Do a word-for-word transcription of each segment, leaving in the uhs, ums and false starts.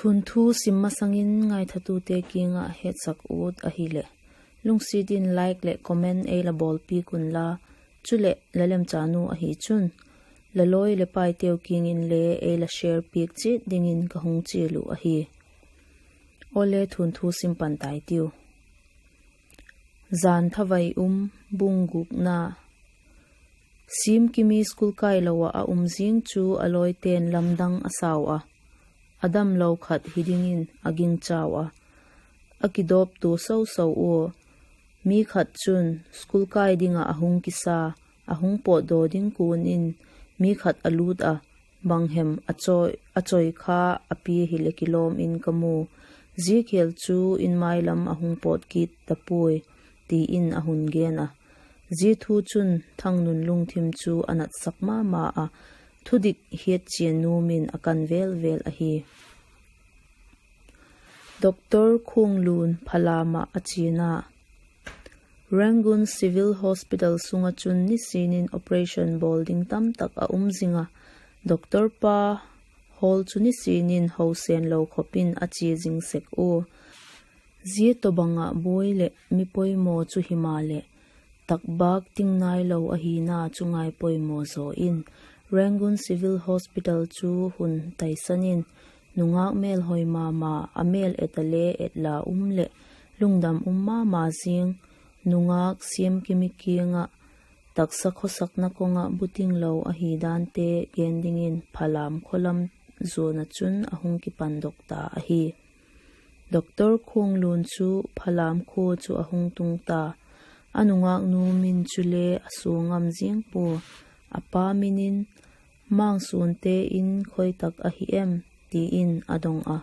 Thunthu sim masang in ngaithatute kiang ah hetsak ut ahileh, lungsiat in like leh comment ei la bawlpiak unla, chuleh la lemchanu ahi chun, la lawi leh paiteu kiang inle ei la share piak chiat dingin ka hung chial uh ahi. Awle, thunthu sim pan tai tiu. Zan thavai um, bung gukna. Siamkimi school kai lo ah a um zing chu a lawite'n lamdang a sau a, a damlo khat hi dingin a gingchau a, a kidawptua so so ua. Mi khat chun school kai ding ah a hung kisa, a hung pawtdaw ding kuan in mi khat a lût a, bang hem a chawi, a chawi kha a pia hileh kilawm in ka mu. Zia khêl chu in mai lam a hung pawt kit ta puai, ti in a hun gen a. Zia thu chun Thangnun lungthim chu a natsak ma ma a, thudik hiat chian nuam in a kan vêl vêl ahi. Doctor Khuanglun Phalam ah a chiana. Rangoon Civil Hospital sung ah chun nisin in operation bawl ding tamtak a um zing a, doctor pa hawl chu nisin in hausen lo khop in a chia zing sek ua. Zia tawhbang ah buai leh mi poimaw chu himaleh, takbâk ting nailo ahina chu ngai poimaw zaw in, Rangoon Civil Hospital chu hun taisan in, nungâk mêlhoi ma ma, a mêl et a le et la um leh lungdam um ma ma ziang, nungâk Siamkimi kiang ah taksa khawsakna kawng ah buting lo ahi dante gen dingin Phalam khua lam zuan ah chun a hung kipandok ta ahi. Doctor Khuanglun chu Phalam khua chu a hung tung ta. A nungâknu min chule a suang ngam ziang pua. A pa min in, Mangsuante in khoi tak ahi em? ti in a dong a.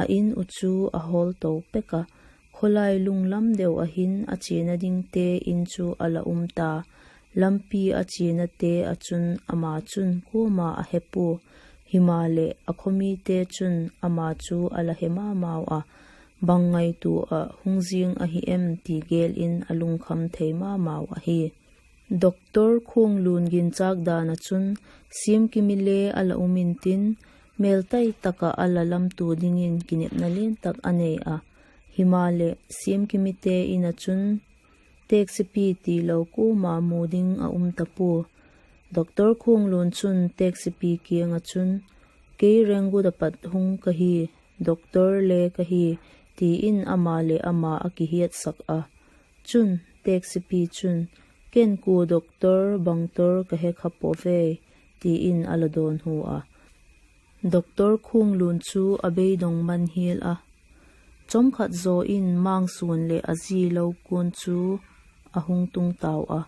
A in uh chu a hawl to pek a, khawlai lunglam deu ah hin a chiana dingte in chu a la um ta. Lampi a chianate ah chun ama chun kuama a he pua. Himaleh, a khawmite chun ama chu a la he ma mau a, bang ngaitua ah hung ziang ahi em ti gêl in a lungkham thei ma mau ahi. Doctor Khuanglun ginchâk dan ah chun, Siamkimi le a la um intin, mêltai tak ah a la lamtua dingin kinepna lian tak a nei a. Himaleh, Siamkimite in ah chun, teksepi tilo kuama mu ding a um ta pua. Doctor Khuanglun chun teksepi kiang ah chun, Kei Renggut a pat hung ka hi, doctor le ka hi, ti in ama leh ama a kihiatsak a. Chun, teksepi chun, Ken kua doctor bangtor ka he kha pua ve, ti in a la dawnhu a. Doctor Khuanglun chu a beidong man hial a. Chawmkhat zaw in Mangsuan leh a zi lo kuan chu a hung tung tau a.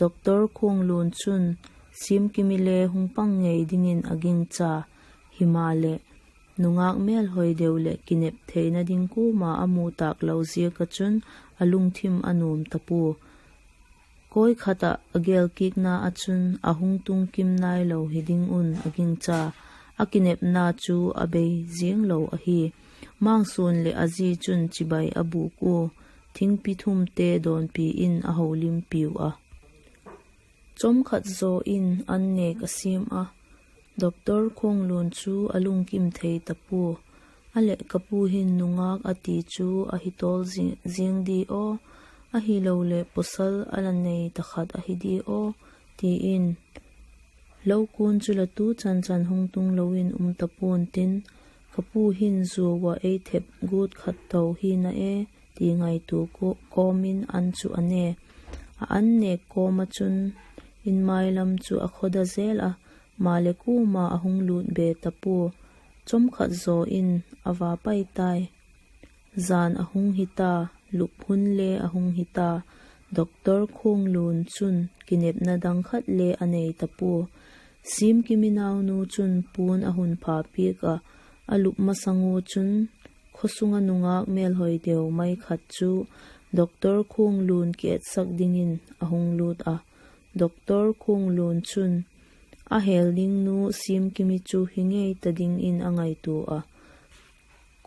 Doctor Khuanglun chun Siamkimi le hung pang ngei dingin a gingcha. Himaleh, nungâk mêlhoi deu leh kinep theina ding kuama a mu tâk lo ziak ah chun a lungthim a nuam ta pua. Kawikhat ah a gêlkikna ah chun a hung tung kim nailo hi ding un a gingcha. A kinepna chu a bei ziang lo ahi. Mangsuan leh a zi chun chibai a bûk ua, thingpi thumte dawnpi in a holimpiu a. Chawmkhat zaw in an nêk a siam a. Doctor Khuanglun chu a lungkim thei ta pua. A leh ka pu hin nungâk a ti chu a hi tawl zi-, ziang di aw, ahiloleh pawsal a la nei ta khat ahi di aw, ti in, lo kuan chu la tu chan chan hung tung lo in um ta pua'n tin, ka pu hin zuau ah ei thep gut khat to hi na e, ti ngaitua kawm in an chu a ne. A an nêk kawm ah chun in mai lam chu a khawda zel a, maleh kuama a hung lût be ta pua. Chawmkhat zaw in a va pai tai. Jan a hung hi ta, lup hun le a hung hi ta. Doctor Khuanglun chun kinepna dang khat le a nei ta pua. Siamkimi naunu chun puan a hun pha piak ah, a lup masang ua chun, khaw sung ah nungâk mêlhoi deu mai khat chu Doctor Khuanglun kietsak dingin a hung lût a. Doctor Khuanglun chun a hel ding nu Siamkimi chu hi ngei ta dingin a ngaitua a.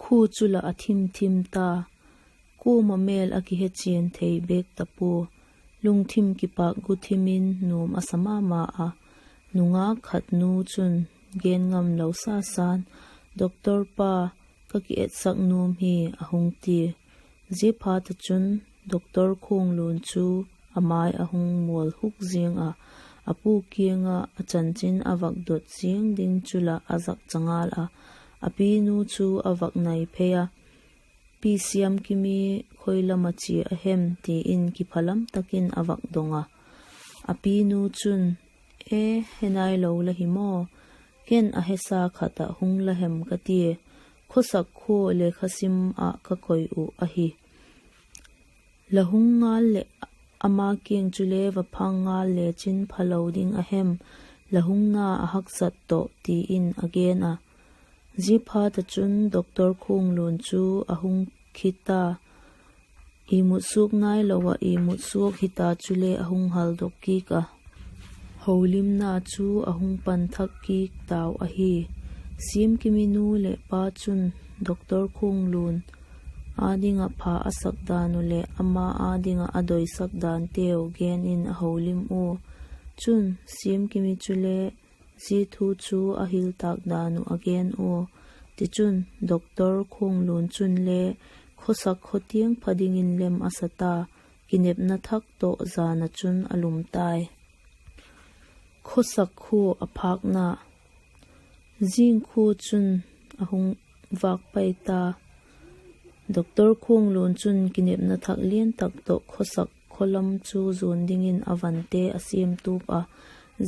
Khua chu lah a thim thim ta. Kuama mêl a kihechian thei bêk ta pua. Lungthim kipâk gu thim in nuam a sa ma ma a. Nungâk khat nu chun gen ngam lo sa sa'n, Doctor pa, ka kietsak nuam hi, a hung tia. Ziaphat ah chun Doctor Khuanglun chu a mai a hung mual huk ziang ah, a pu kiang ah a chanchin a vak dot ziang ding chu lah a zakcha ngal a, a pinu chu a vak nai phei a, Pi Siamkimi khoi lam ah chia a hem? ti in kiphalam tak in a vak dong a. A pinu chun, E, he nailo la hi maw? Ken a hesa khat ah hung la hem ka tia, khawsak khua lekha sim ah ka koi uh ahi. La hung ngal leh ama kiang chule va phang ngal lechin phalo ding a hem? La hungna a haksat tawh, ti in a gen a. Ziaphat ah chun Doctor Khuanglun chu a hung khit a, imut suak nailo ah imut suak hita chule a hung haldok kik a, holimna chu a hung pan thak kik tau ahi. Siamkimi nu leh pa chun Doctor Khuanglun â ding ah pha a sak dan uh leh ama â ding ah a doisak danteu gen in a holim ua. Chun Siamkimi chule zia thu chu a hil tâk dan uh a gen ua. Tichun Doctor Khuanglun chunle khawsak khaw tiang pha dingin lem a sa ta, kinepna thak tawh jan ah chun a lum tai. Khawsak khua a phâkna. Zingkhua chun a hung vâk pai ta. Doctor Khuanglun chun kinepna thak lian tak tawh khawsak khaw lam chu zuan dingin a vante a siamtup a,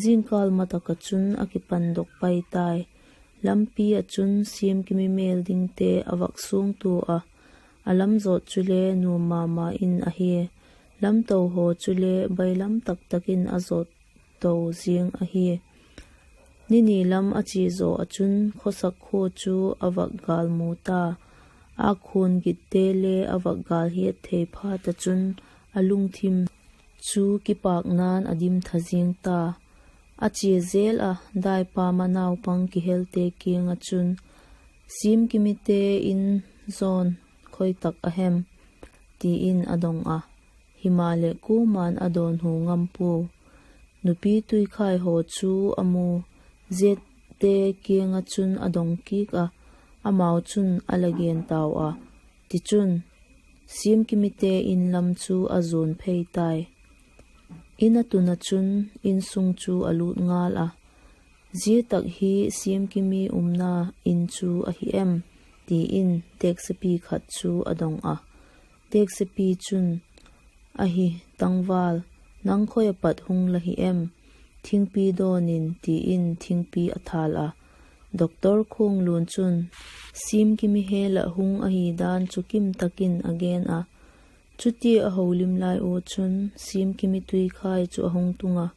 zingkâl ma tak ah chun a kipandok pai tai. Lampi ah chun Siamkimi mêl dingte a vak suangtua a, a lam zawt chule nuam ma ma in ahi. Lamto haw chule bailam tak tak in a zawt to ziang ahi. Ni ni lam a chia zaw ah chun khawsak khua chu a vak gâlmu ta. Âkhuan gitte le a vak gâl hiat thei phat ah chun a lungthim chu kipâkna'n a dim tha ziang ta. A chia zel a, daipam a naupang kihelte kiang ah chun, Siamkimite in zawn khoi tak a hem? ti in a dong a. Himaleh kuama'n a dawnhu ngam puau. Nupi tuikhai haw chu a mu, ziate kiang ah chun a dong kik a, amau chun a la gen tau a. Tichun, Siamkimite in lam chu a zuan phei tai. In a tun ah chun insung chu a lût ngal a. Zia tak hi Siamkimi umna in chu ahi em? ti in teksepi khat chu a dong a. Teksepi chun, Ahi, tangval, nang khoi a pat hung la hi em? Thingpi dawn in, ti in thingpi a thâl a. Doctor Khuanglun chun, Siamkimi hel ah hung ahi dan chu kim tak in a gen a. Chutia a holim lai ua chun Siamkimi tuikhai chu a hung tung a,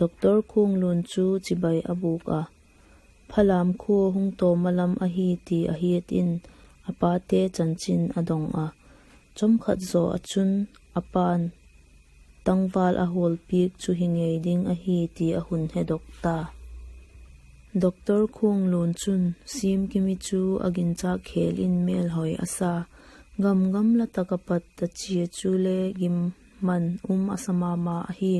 Doctor Khuanglun chu chibai a bûk a. Phalam khua hung tawm a lam ahi ti a hiat in a pate chanchin a dong a. Chawmkhat zaw ah chun a pa'n tangval a hawlpiak chu hi ngei ding ahi ti a hun hedok ta. Doctor Khuanglun chun Siamkimi chu a ginchâk khêl in mêlhoi a sa. Gam gamla tak ah pat a chia chule gimman um a sa ma ma ahi.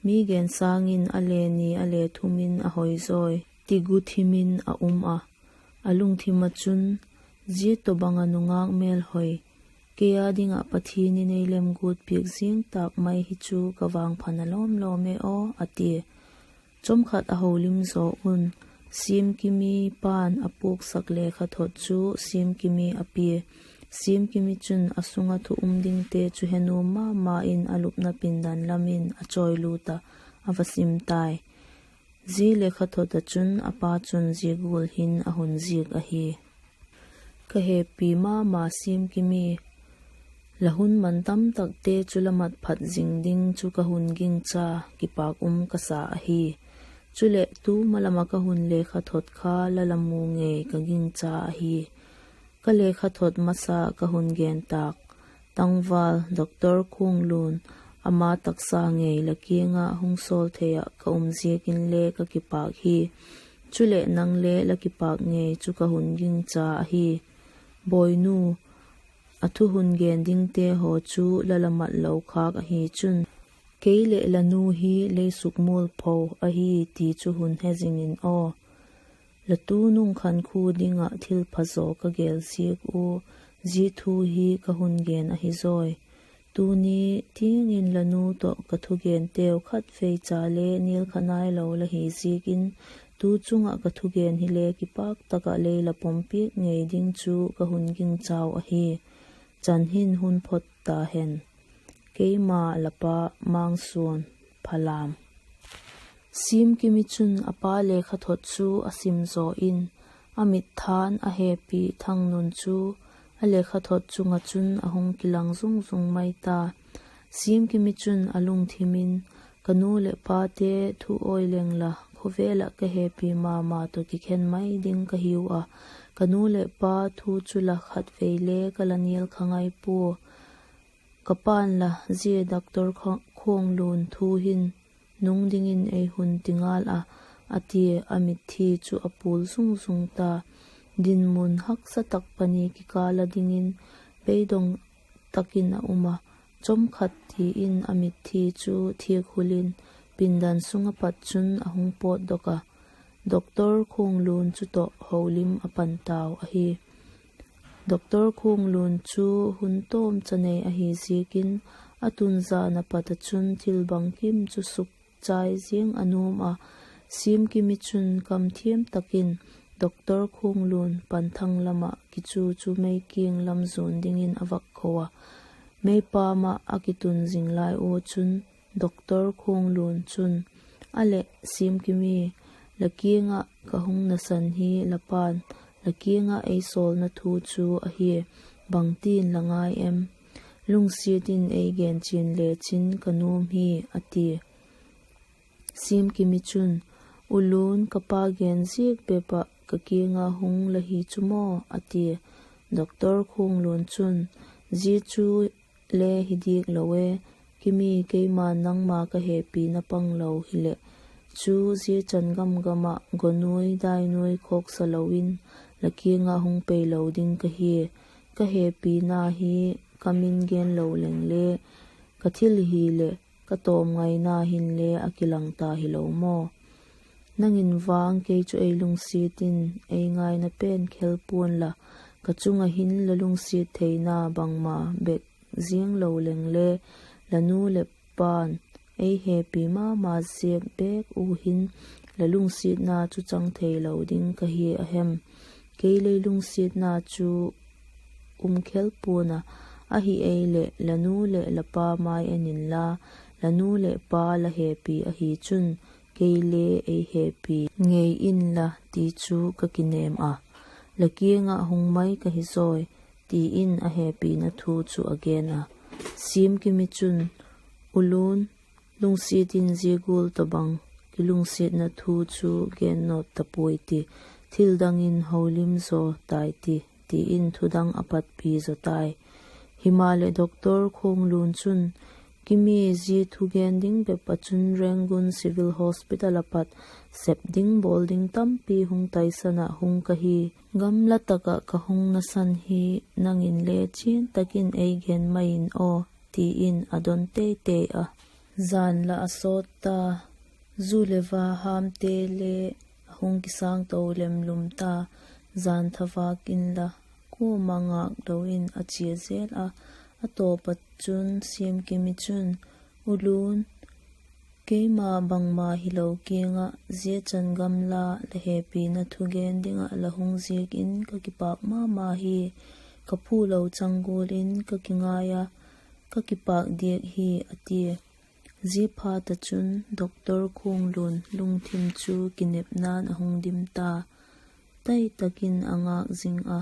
Mi gen sâng in a le ni a le thum in a hoi zawi, ti gu thim in a um a. A lungthim ah chun, Zia tawhbang ah nungâk mêlhoi, kei â ding ah Pathian in ei lem guat piak ziang tâk mai hi chu ka vangpha na lawm lawm e aw, a tia. Chawmkhat a holim zaw un, Siamkimi pa'n a puaksak lekhathot chu Siamkimi a pia. Siamkimi chun a sung ah thu um dingte chu he nuam ma ma in a lupna pindan lam in a chawilût ah, a va sim tai. Zia lekhathot ah chun a pa chun zia gual hin a hun ziak ahi: Ka hepi ma ma Siamkimi, la hun man tam takte chu la mat phat zing ding chu ka hun gingcha, kipâk um ka sa ahi. Chuleh, tu ma lam ah ka hun lekhathot kha la la mu ngei ka gingcha ahi. Ka lekhathot masa ka hun gen tâk, tangval Doctor Khuanglun, ama taksa ngei la kiang ah hung sawl thei ah ka um ziak inle ka kipâk hi. Chuleh, nang le la kipâk ngei chu ka hun gingcha ahi. Bawinu, a thu hun gen dingte haw chu la la mat lo khâk ahi chun, kei leh la nu hi lei sukmual pho ahi ti chu hun he zing in aw. La tu nung khankhu ding ah thil phazaw ka gel ziak ua, zia thu hi ka hun gen ahi zawi. Tuni tiang in la nu tawh ka thugenteu khatvei cha le nial kha nailo la hi ziak in, tu chung ah ka thugen hile kipâk tak ah lei la pom piak ngei ding chu ka hun gingchau ahi. Chan hin hun phot ta hen. Keima la pa, Mangsuan Phalam. Siamkimi chun a pa lekhathot chu a sim zaw in, a mittha'n a hepi Thangnun chu a lekhathot chung ah chun a hung kilang zung zung mai ta. Siamkimi chun a lungthim in, Ka nu leh pate thu awi leng la, khawvel ah ka hepi ma ma tawh kikhen mai ding ka hiu a, ka nu leh pa thu chu la khatvei le ka la nial kha ngai pua. Ka pa'n la zia Doctor Kha-, Khuanglun thu hin nung dingin ei hun ti ngal a, a tia, a mitthi chu a pul zung zung ta. Dinmun haksa tak pani kikâl a dingin beidong tak in a um a, chawmkhat ti in a mitthi chu thiakhul in pindan sung ah pat chun a hung pawtdok a, Doctor Khuanglun chu tawh holim a pan tau ahi. Doctor Khuanglun chu hun tawmcha nei ahi ziakin, a tun zan a pat ah chun thil bangkim chu sukchai ziang a nuam a. Siamkimi chun kamthiam tak in Doctor Khuanglun panthang lam ah kichu chu meikiang lam zuan dingin a vak ko a. Meipam ah a kitun zing lai ua chun Doctor Khuanglun chun, A leh, Siamkimi, la kiang ah ka hung nasan hi la pa'n la kiang ah ei sawlna thu chu ahia, bangtin la ngai em? Lungsiat in ei gen chian lechin ka nuam hi, a tia. Siamkimi chun, U Lun, ka pa gen ziak bep ah ka kiang ah hung la hi chu maw? a tia. Doctor Khuanglun chun, Zia chu le hi diak lo e, Kimi, keima'n nangma ka hepina pang lo hileh chu, zia chan gam gam ah go nuai dai nuai khawksa lo in la kiang ah hung pei lo ding ka hia. Ka hepina hi ka min gen lo leng le, ka thil hileh ka tawm ngaina hinle a kilang ta hilo maw? Nang in vang kei chu ei lungsiat in ei ngaina pen khel pua'n la, ka chung ah hin la lungsiat theina bangma bek ziang lo leng le, la nu leh pa'n ei hepi ma ma ziak bek u hin la lungsiatna chu chang theilo ding ka hi a hem? Kei lei lungsiatna chu um khel pua'n a, ahi ei leh la nu leh la pa mai en inla, la nu leh pa la hepi ahi chun, kei le ei hepi ngei inla ti chu ka kinêm a, la kiang ah hung mai ka hi zawi, ti in a hepina thu chu a gen a. Siamkimi chun, U Lun, lungsiat in zia gual tawhbang kilungsiatna thu chu gen nawt ta puai ti, thil dang in holim zaw tai ti, ti in thudang a patpi zaw tai. Himaleh, Doctor Khuanglun chun, Kimi, zia thugen ding bep ah chun Rangoon Civil Hospital ah pat sep ding bawl ding tampi hung taisan ah hung ka hi. Gamla tak ah ka hung nasan hi nang inle chian tak in ei gen mai in aw, ti in a don tei tei a. Jan la a sawt ta, zu le va hamte le a hung kisâng to lem lum ta, jan thavâk inla kuama ngâk lo in a chia zel a. A tawp ah chun Siamkimi chun, U Lun, keima bangma hilo kiang ah zia chan gamla la hepina thugen ding ah la hung ziak in ka kipâk ma ma hi. Ka phulo chang gual in ka kingai a, ka kipâk diak hi, a tia. Zia phat ah chun Doctor Khuanglun lungthim chu kinepna'n a hung dim ta, tai tak in a ngâk zing a.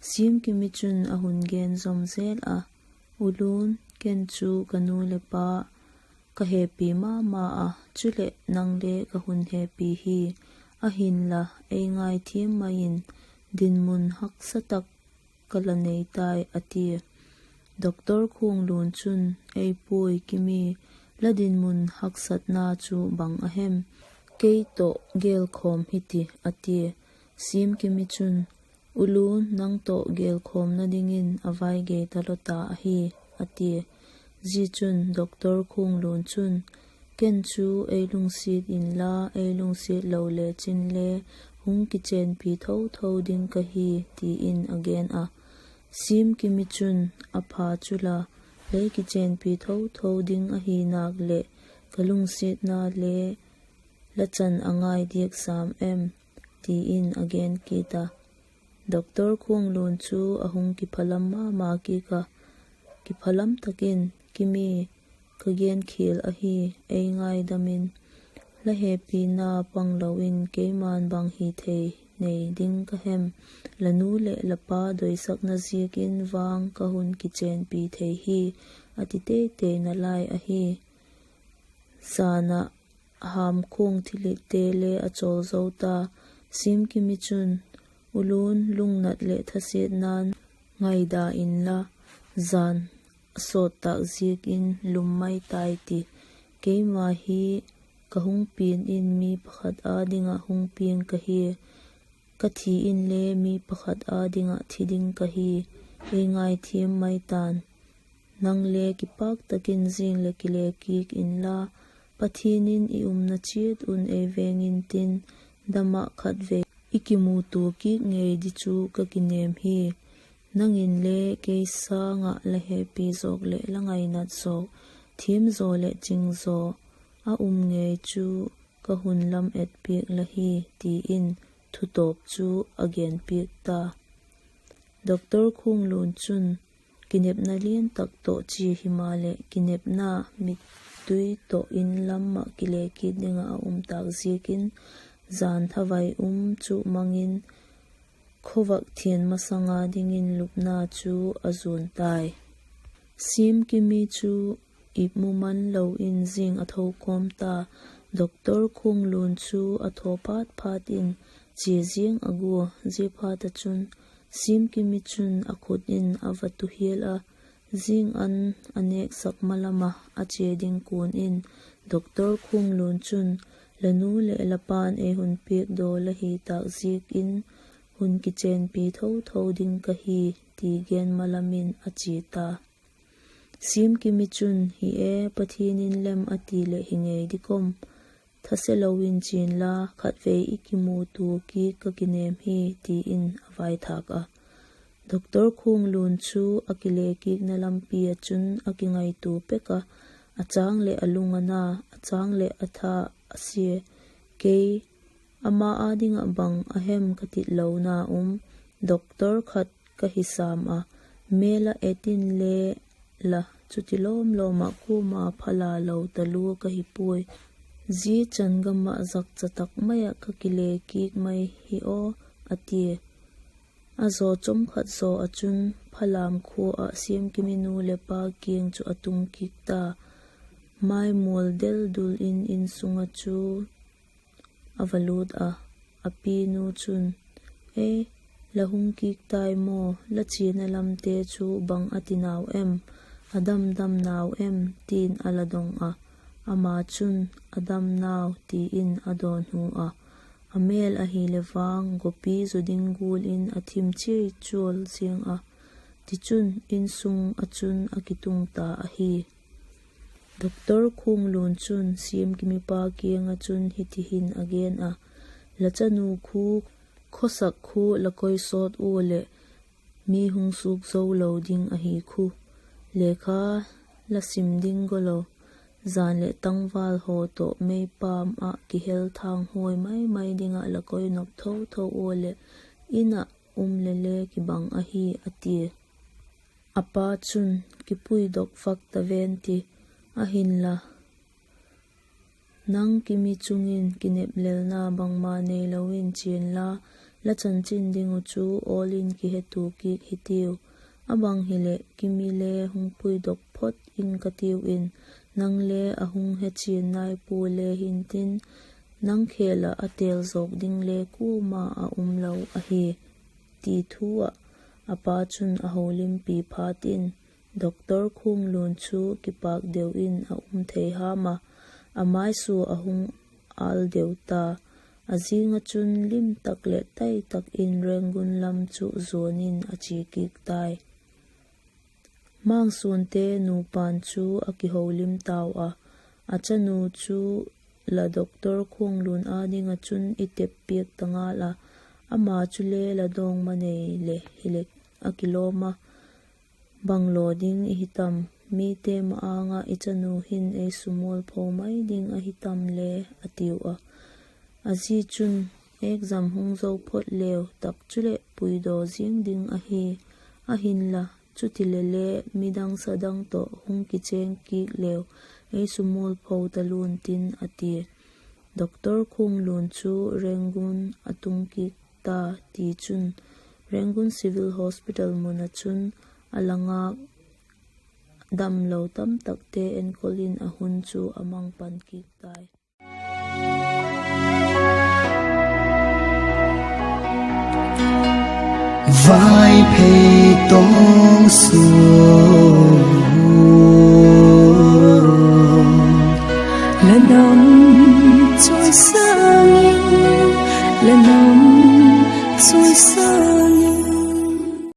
Siamkimi chun a hun gen zom zel a, U Lun, ken chu ka nu leh pa ka hepi ma ma a, chuleh nang le ka hun hepi hi. Ahinla, ei ngaithiam mai in, dinmun haksa tak ka la nei tai, a tia. Doctor Khuanglun chun, Ei puai Kimi, la dinmun haksatna chu bang a hem? Kei tawh gelkhawm hi ti, a tia. Siamkimi chun, U Lun, nang tawh gelkhawmna dingin a vai gei talo ta ahi, a tia. Zia chun Doctor Khuanglun chun, Ken chu ei lungsiat inla, ei lungsiat lo lechin le hung kichenpi tho tho ding ka hi, ti in a gen a. Siamkimi chun, A pha chu la, lei kichenpi tho tho ding ahi nâk leh, ka lungsiatna le la chan a ngai diak sam em? ti in a gen kit a. Doctor Khuanglun chu a hung kiphalam ma ma kik a, kiphalam tak in, Kimi, ka genkhial ahi, ei ngaidam in. La hepina panglo in keima'n bang hi thei nei ding ka hem? La nu leh la pa doisakna ziakin vang ka hun kichenpi thei hi, a ti tei tei nalai ahi. Zan ah hamkhuang thilhitte le a chawl zo ta. Siamkimi chun, U Lun, lungnat leh thasiatna'n ngaida inla, zan a sawt tâk ziakin lum mai tai ti. Keima hi ka hung pian in mi pakhat â ding ah hung piang ka hia, ka thi inle mi pakhat â ding ah thi ding ka hi. Ei ngaithiam mai ta'n. Nang le kipâk tak in zing leh kile kik inla, Pathian in i umna chiat un ei veng intin, dam ah khatvei i kimutua kik ngei di chu ka kinêm hi. Nang inle kei sâng ah la hepi zawk leh la ngainat zawk, thiam zaw leh ching zaw a um ngei chu ka hun lam et piak la hi, ti in thutawp chu a genpiak ta. Doctor Khuanglun chun, kinepna lian tak tawh chia himaleh, kinepna mittui tawh in lam ah kile kit ding ah a um tâk ziakin, zan thavai um chu mang in, khawvak thian masang â dingin lupna chu a zuan tai. Siamkimi chu ipmu man lo in zing a tho kawm ta. Doctor Khuanglun chu a thaw phat phat in chia ziang a gua. Ziaphat ah chun, Siamkimi chun a khut in a va tu hial a, zing an a nêksak ma lam ah a chia ding kuan in, Doctor Khuanglun chun, La nu leh la pa'n ei hun piak daw la hi tâk ziakin, hun kichenpi tho tho ding ka hi, ti gen ma lam in a chia ta. Siamkimi chun, Hi e, Pathian in lem a ti leh hi ngei di kawm, thase lo in chia inla, khatvei i kimutua kik ka kinêm hi, ti in a vaithâk a. Doctor Khuanglun chu a kile kikna lampi ah chun a kingaitua pek a, a châng leh a lung a na, a châng leh a tha a sia. Kei, ama â ding ah bang a hem ka titlona um, doctor khat ka hi sam a, mêl ah et inle la, chuti lawm lawm ah kuama phala lo talua ka hi puai. Zia chan gam ah zakcha tak mai ah ka kile kik mai hi aw, a tia. A zaw chawm khat zaw ah chun Phalam khua ah Siamkimi nu leh pa kiang chu a tung kit ta. Mai mual del dul in insung ah chu a va lût a, a pinu chun, Ei, la hung kik tai maw, la chiana lamte chu bang a ti nau em, a dam dam nau em? ti'n a la dong a. Ama chun, A dam nau, ti in a dawnhu a. A mêl ahileh vang gopi zu ding gual in a thim chiai chual ziang a, tichun insung ah chun a kitung ta ahi. Doctor Khuanglun chun Siamkimi pa kiang ah chun hiti hin a gen a, La chanu khu khawsak khu la koi sawt ua leh mi hung suak zo lo ding ahi khu. Lekha la sim ding golo, jan leh tangval haw tawh meipam ah kihel thanghuai mai mai ding ah la koi nop tho tho ua leh, In ah um le le kibang ahi, a tia. A pa chun, Kipuidok vak ta ven ti, ahinla nang Kimi chung in kinep lelna bangma neilo in chia inla, la chanchin ding uh chu awl in kihetua kik hitiu. A bang hileh Kimi le hung puidok phot ing ka tiu in, nang le a hung hechian nai pua le hintin, nang khêl ah a têl zawk ding le kuama a um lo ahi, ti thu ah a pa chun a holimpi phat in, Doctor Khuanglun chu kipâk deu in a um thei ham a, a maisua a hung âl deu ta. A zing ah chun lim tak leh tai tak in Rangoon lam chu zuan in a chia kik tai. Mangsuante nupa'n chu a kiholim tau a, a chanu chu la Doctor Khuanglun â ding ah chun i tep piak ta ngal a, ama chule la dawngma nei le hileh a kilawm a, bang law ding i hi tam, mite ma-âng ah i chanu hin ei sumualpho mai ding ahi tam le, a tiu a. A zi chun, Exam hung zo phot leu tak chuleh puidaw ziang ding ahi, ahinla, chutileh le midang sadang tawh hung kichêng kit leu, ei sumualpho talu'n tin, a tia. Doctor Khuanglun chu Rangoon a tung kit ta, tichun, Rangoon Civil Hospital mun ah chun a la ngâk damlo tamtakte enkol in a hun chu a mang pan kit tai. Vaiphei tawng suan la nam chawisa